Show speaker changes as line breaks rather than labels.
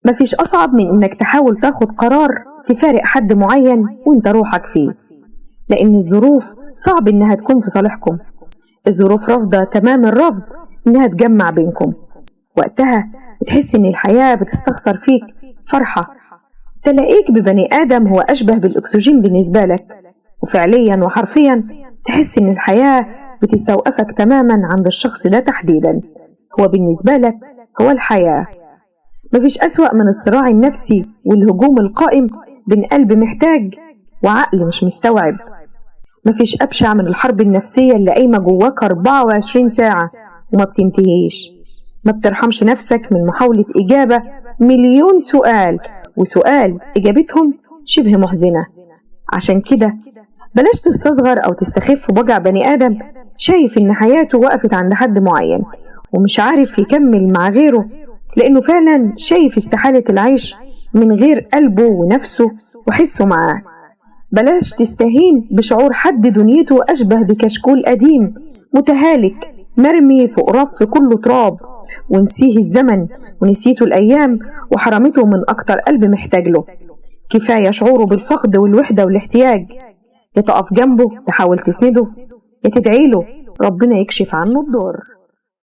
مفيش أصعب من إنك تحاول تاخد قرار تفارق حد معين وإنت روحك فيه، لأن الظروف صعب إنها تكون في صالحكم. الظروف رافضة تمام الرفض إنها تجمع بينكم. وقتها بتحس إن الحياة بتستخسر فيك فرحة، تلاقيك ببني آدم هو أشبه بالأكسجين بالنسبة لك، وفعليا وحرفيا تحس إن الحياة بتستوقفك تماما عند الشخص ده تحديدا، هو بالنسبة لك هو الحياة. مفيش أسوأ من الصراع النفسي والهجوم القائم بين قلب محتاج وعقل مش مستوعب. مفيش أبشع من الحرب النفسية اللي قايمة جواك 24 ساعة وما بتنتهيش. ما بترحمش نفسك من محاولة إجابة مليون سؤال، وسؤال إجابتهم شبه محزنة. عشان كده بلاش تستصغر أو تستخف بوجع بني آدم شايف إن حياته وقفت عند حد معين ومش عارف يكمل مع غيره، لأنه فعلا شايف استحالة العيش من غير قلبه ونفسه وحسه معاه. بلاش تستهين بشعور حد دنيته أشبه بكشكول قديم متهالك مرمي فوق رف كله تراب، ونسيه الزمن ونسيته الأيام وحرمته من أكتر قلب محتاج له. كفاية شعوره بالفقد والوحدة والاحتياج، يا تقف جنبه تحاول تسنده، يا تدعيله ربنا يكشف عنه الضر.